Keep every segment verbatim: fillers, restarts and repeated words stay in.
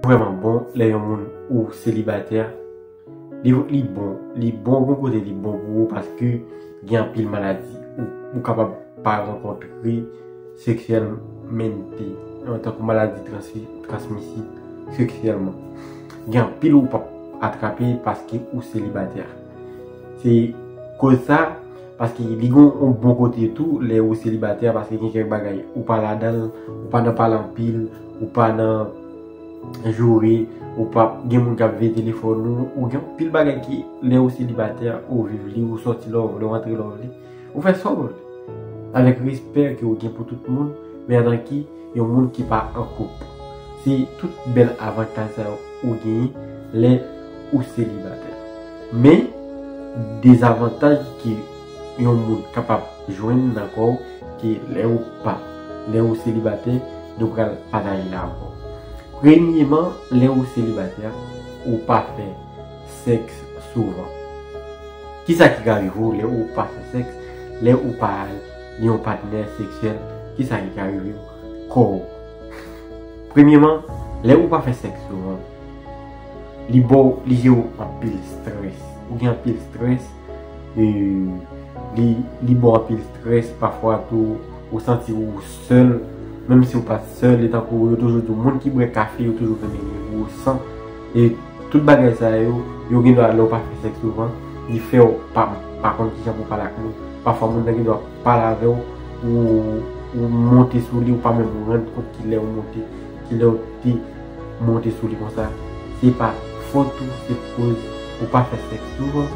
Vrèman bon lè yon moun ou selibatè. Li, li bon, li bon yon kote, li bon pou ou paske gen anpil maladi ou, ou kapab pa rankontre seksyèlmente, tankou maladi transmisib seksyèlman. Gen anpil ou p ap atrape paske ou selibatè. Se koz sa, paske li gen yon bon kote tou lè ou selibatè, paske gen kèk bagay ou pa ladan l, ou pa nan pale anpil, ou pa nan joure, ou pa gen moun k ap veye telefòn ou, ou gen anpil bagay ki lè ou selibatè, ou viv li, ou sòti lè w vle, ou antre lè w vle, ou fè sa w vle. Avèk respè ke ou gen pou tout moun, men antanke yon moun ki pa an koup. Se tout bèl avantaj sa yo ou genyen lè ou selibatè. Men, dezavantaj ke yon moun kapab jwenn nan kò w ke lè ou pa, lè ou selibatè, nou pral pataje la avè w. Premyeman, lè ou selibatè, ou pa fè sèks souvan. Kisa ki ka rive w lè ou pa fè sèks, lè ou pa al ni yon patnè seksyèl? Kisa ki ka rive w? Kò w. Premyeman, lè ou pa fè sèks souvan, li ba w, li jere w anpil strès. Ou gen anpil strès, e, li, li ba w anpil strès, pafwa tou, ou santi ou sèl, menm si ou pa sèl, e tankou yo toujou di w, moun ki bwè kafe, yo toujou vin gen gwo san. E tout bagay sa yo, yo gen dwa, lè w pa fè sèks souvan, li fè w pa, pa konn kijan pou pale ak moun. Pafwa, moun nan gen dwa pale avè w, ou, ou monte sou li, ou pa menm rann kont kilè ou monte, kilè ou te monte sou li konsa. Se pa fòt ou, se koz ou pa fè sèks souvan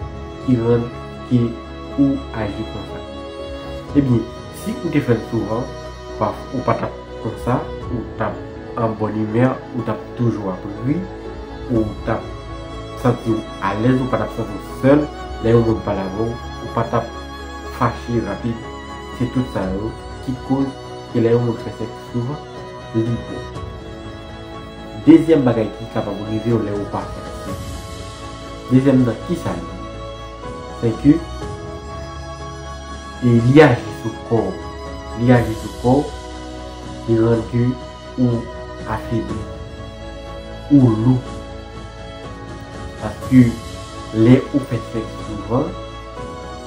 ki rann ke ou aji konsa. Ebyen, si ou te fè l souvan, pa, ou pa t ap konsa, ou t ap an bòn imè, ou t ap toujou ap ri, ou t ap santi w alèz, ou pa t ap santi w sèl. Lè yon moun pale avè w, ou pa t ap fache rapid. Se tout sa yo ki koz ke lè yon moun fè sèks souvan, li bon. Dezyèm bagay ki kapab rive w lè ou pa fè sèks. Dezyèm nan, kisa l ye? Se ke, e, li aji sou kò w. Li aji sou kò w, li rann ke ou afebli, ou lou. Paske lè ou fè sèks souvan,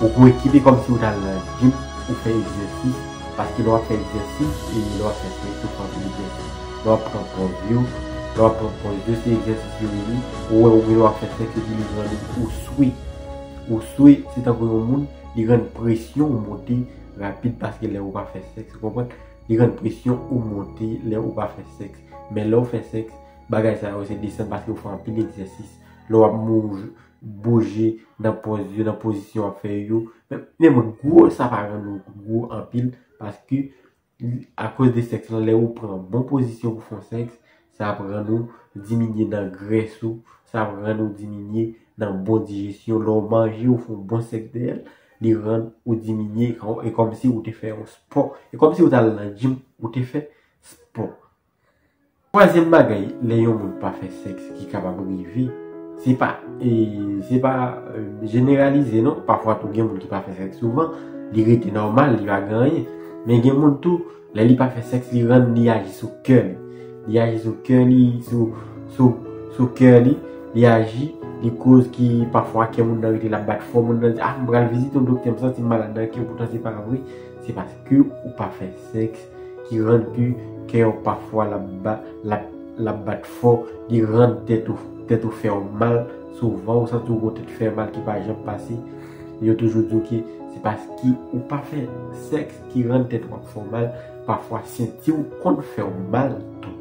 ou gon ekip, e kòmsi ou t al nan jim, ou fè egzèsis, paske lè w ap fè egzèsis, e lè w ap fè sèks, ou fè anpil egzèsis. Lè w ap pran pòz yo, lè w ap pran pòz yo, se egzèsis yo ye, ou wè ou gen lè w ap fè sèks, epi li rann ou, ou swe. Ou swe, se tankou yon moun, li rann presyon ou monte rapid paske lè ou pa fè sèks, ou konprann? Li rann presyon ou monte lè ou pa fè sèks. Men lè w fè sèks, bagay sa yo se desann paske ou fè anpil egzèsis. Lè w ap mouv, bouje nan pòz yo, nan pozisyon w ap fè yo. Men, men gwo, sa pa rann ou gwo anpil paske akoz de sèks lan, lè ou pran bon pozisyon pou fè yon sèks, sa ap rann ou diminye nan grès ou, sa ap rann ou diminye nan bon dijesyon. Lè w manje, ou fè yon bon sèks dèyè l, li rann ou diminye, e kòmsi ou te fè yon spò. E kòmsi ou t al nan jim, ou te fè spò. Twazyèm bagay, lè yon moun pa fè sèks ki kapab rive, se pa, e, se pa, e, jeneralize non. Pafwa tou gen moun ki pa fè sèks souvan, li rete nòmal, li pa gen anyen. Men gen moun tou, lè li pa fè sèks, li rann li aji sou kè li. Li aji sou kè li, sou, sou, sou kè li, li aji, li koz ki pafwa kè moun nan rete l ap bat fò, moun nan di, "Ah, m pral vizite yon doktè, m santi m malad nan kè," poutan se pa vre. Se paske ou pa fè sèks ki rann ke kè w pafwa l ap ba-, l ap, l ap bat fò, li rann tèt ou, tèt ou fè w mal. Souvan, ou santi w gon tèt fè mal ki pa janm pase. Yo toujou di w ke se paske ou pa fè sèks ki rann tèt w ap fè w mal. Pafwa, senti w konn fè w mal tou.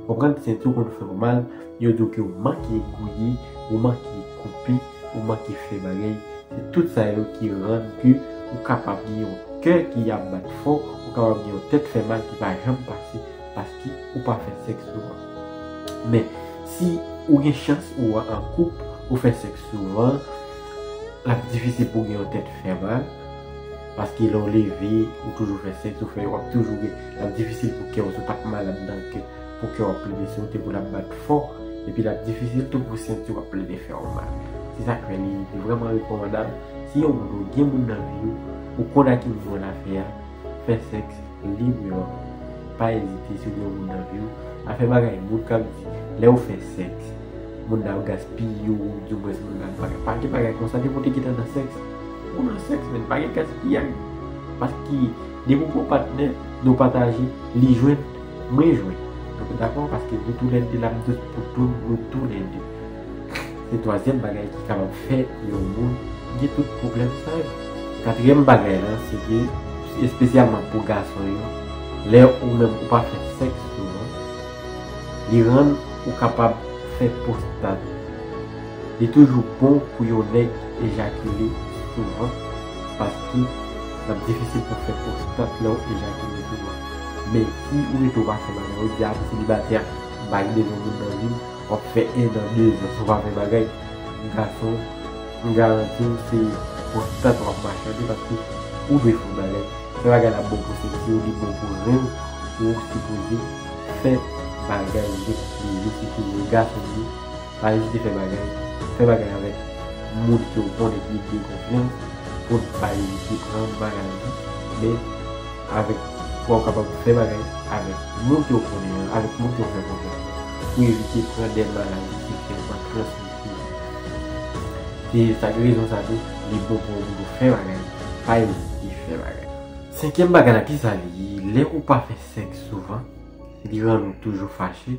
Konprann, senti w konn fè w mal, yo di w ke w manke gouye, ou manke koupe, ou manke fè bagay. Se tout sa yo ki rann ke ou kapab gen yon kè ki ap bat fò, ou kapab gen yon tèt fè mal ki pa janm pase, paske ou pa fè sèks souvan. Men, si ou gen chans ou an koup, ou fè sèks souvan, l ap difisil pou w gen yon tèt fè mal, paske lè w leve, ou toujou fè sèks, ou fè, w ap toujou gen, l ap difisil pou kè w, si w pa t malad nan kè, pou kè w ap plede sote, pou l ap bat fò, epi l ap difisil tou pou senti w ap plede fè w mal. Se sa k fè li, li vrèman rekòmandab. Si yon moun ou gen moun nan vi w, ou konn a ki moun w nan afè a, fè sèks libreman. Pa ezite si w gen yon moun nan vi w, Afè bagay moun k ap di, lè ou fè sèks, moun nan ap gaspiye w, oudimwens moun nan ap bagay. Pa gen bagay konsa, depi w te gentan nan sèks, ou nan sèks, men pa gen gaspiyay. Paske depi w gen yon patnè, nou pataje, li jwenn, mwen jwenn. Nou dakò? Paske nou toulède la, m dout pou tou, nou toulède. Se twazyèm bagay ki kapab fè yon moun gen tout pwoblèm sa yo. Katriyèm bagay la, se ke, espesyalman pou gason yo, lè ou menm ou pa fè sèks souvan, li rann ou kapab fè pwostat. Li toujou bon pou yon nèg ejakile souvan, paske l ap difisil pou fè pwostat lè w ejakile souvan. Men si ou rete ou pa fè bagay, ou di, "A, m selibatè, m pa gen bezwen moun nan vi m," w ap fè en an, de zan san w pa fè bagay. Gason, m garanti w, se pwostat w ap machande paske ou dwe fè yon bagay. Fè bagay la bon pou senti w, li bon pou ren w, ou sipoze fè bagay lè li sipoze. Gason yo, pa ezite fè bagay. Fè bagay avèk moun ke w konnen ki de konfyans, pou n pa evite pran maladi. Men avèk, pou w kapab fè bagay avèk moun ke w konnen an, avèk moun ke w fè konfyans lan, pou evite pran de maladi ki fè w pa transmete. Se sa ki rezon sa tou, li bon pou w pou w fè bagay, pa ezite fè bagay. Senkyèm bagay la, ki sa li ye? Lè ou pa fè sèks souvan, li rann ou toujou fache,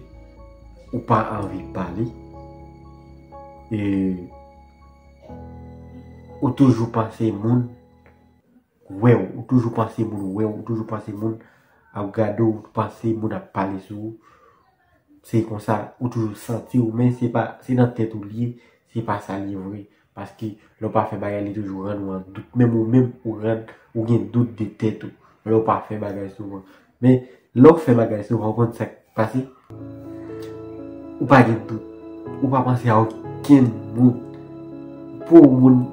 ou pa anvi pale, e ou toujou panse moun wè w, ou toujou panse moun wè w, ou toujou panse moun ap gade w, ou panse moun ap pale sou ou. Se konsa, ou toujou santi w, men se pa, se nan tèt ou li ye, se pa sa li ye vre. Paske lè w pa fè bagay, li toujou rann ou an dout. Menm ou menm, ou rann, ou gen dout de tèt ou. Lè w pa fè bagay souvan. Men, lè w fè bagay souvan, ou konn sa k pase? Ou pa gen dout. Ou pa panse a okenn moun. Pou moun,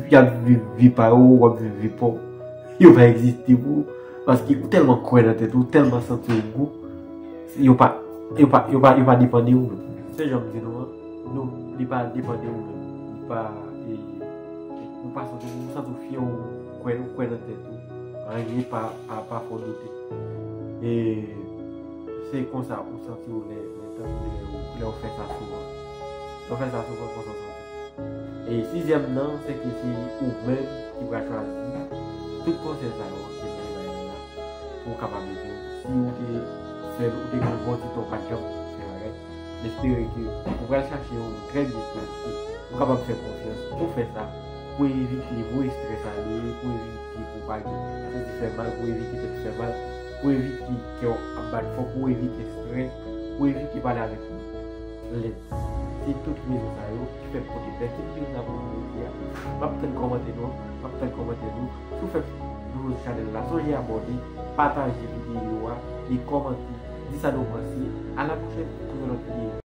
y ap viv vi pa yo, w ap viv vi pa w. Yo pa egziste pou ou. Paske ou tèlman kwè nan tèt ou, ou tèlman santi w gou, yo pa, yo pa, yo pa, yo pa depann de ou menm. Se jan m di nou an, nou, li pa depann de ou menm. Li pa, e, ou pa santi, ou santi w fyè, ou kwè, ou kwè nan tèt ou. Anyen pa, pa, pa fè w doute. E se konsa ou santi w lè, lè, tankou lè, lè w fè sa souvan. Lè w fè sa souvan, konsa w santi w. E sizyèm nan, se ke se ou menm ki pral chwazi tout konsèy sa yo ke m te bay la, pou w kapab ede w. Si ou te fè, ou te gen yon bon ti tan, ou pa t janm fè bagay, m espere ke ou pral chache yon trè byento, e ou kapab fè konfyans pou fè sa, pou evite voye estrès ale, pou evite pou w pa gen santi fè mal, pou evite tèt fè mal, pou evite kè w ap bat fò, pou evite estrès, pou evite pale avèk moun lèd. Se tout rezon sa yo ki fè m pote plent. Se tout rezon sa pou m pote a. M ap tann kòmantè nou, m ap tann kòmantè nou. Si w fèk nouvo sou chanèl la, sonje abòne, pataje videyo a, e kòmante, di sa nou panse. A la pwochèn pou yon lòt videyo.